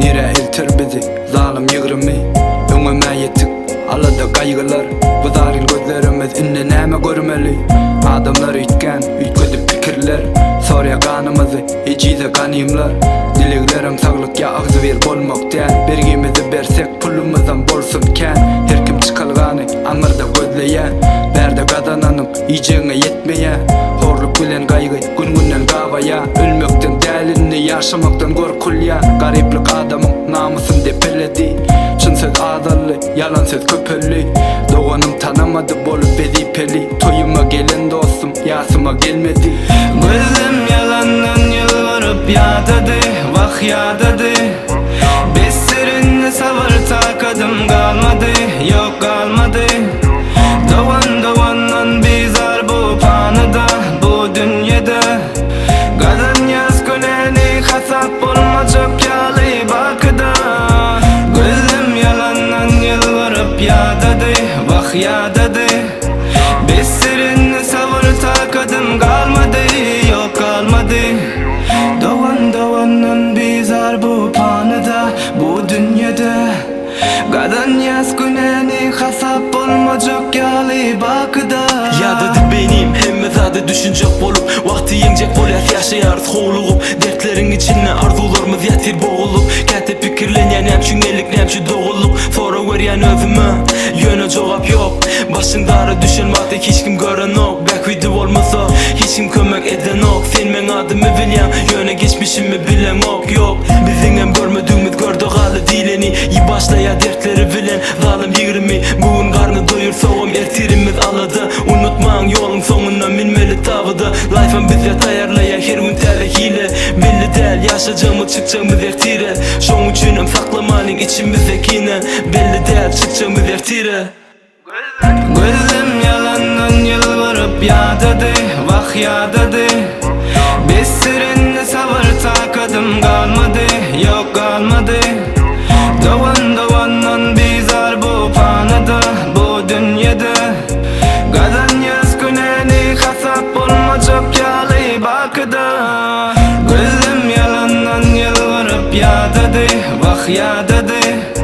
Nirä elter bizi zalym ýygrymy Öňem-ä ýetik alada gaýgylar Bu zaryn gözlerimiz indi näme görmeli Adamlar üýtgän, üýtgedip pikirler Sorýa ganymyzy ejize ganymlar Dileglerim saglyk ýa agzybir bolmak däl Bergimizi bersek pulumyzam bolsun kän Her kim çykalgany aňyrda gözleýä Bärde gazananyň iýjegiňe ýetmeýä Horluk bilen gaýgy gün-günden gabaýa Ölmekden däl indi ýaşamakdan gorkulýa Garyplyk adamyň namysyn depeledi Çyn söz azaldy, ýalan söz köpeldi Doganym tanamady bolup wezipeli Toýuma gelen dostum ýasyma gelmedi. Gözlem ýalandan ýylgyryp ýadady, wah ýadady Besdir indi sabyr takadym galmady, ýok galmady Dogan dogandan bizar bu panyda, bu dünýede Gazanýas günäni hasap bolmajak ýaly bakyda Gözlem ýalandan ýylgyryp ýadady, wah ýadady Besdir indi sabyr takadym galmady, ýok galmady Dogan dogandan bizar bu panyda, bu dünýede Gazanýas günäni hasap bolmajak ýaly bakyda. Ýadady beýnim hemme zada düşünjek bolup Wagty ýeňjek bolýas ýaşaýarys howlugyp Dertleriň içinde arzuwlarymyz ýatyr bogulyp Käte pikirlenýän nämçün geldik nämçün doguldyk Sorag berýän özüme ýöne jogap ýok Başyň dara düşen wagty hiç kim görenok Bähbidi bolmasa hiç kim kömek edenok Sen meň adymy bilýäň ýöne geçmişimi bileňok Ýok biziňem görmedigimiz görde galdy diýleni Ýy başlaýar dertleri bilen zalym 20 Bu gün garny doýursagam ertirimiz alada Unutmaň ýoluň soňunda münmeli tabyda Life'am bize taýýarlaýar her gün täze hile Belli däl ýaşajagymyz çykjagymyz ertire Şoň üçinem saklamalyň içimizde kine Belli däl çykjagymyz ertire. Gözlem ýalandan ýylgyryp ýadady, wah ýadady Besdir indi sabyr takadym galmady, ýok galmady Dogan dogandan bizar bu panyda, bu dünýede Gazanýas günäni hasap bolmajak ýaly bakyda Gözlem ýalandan ýylgyryp ýadady, wah ýadady.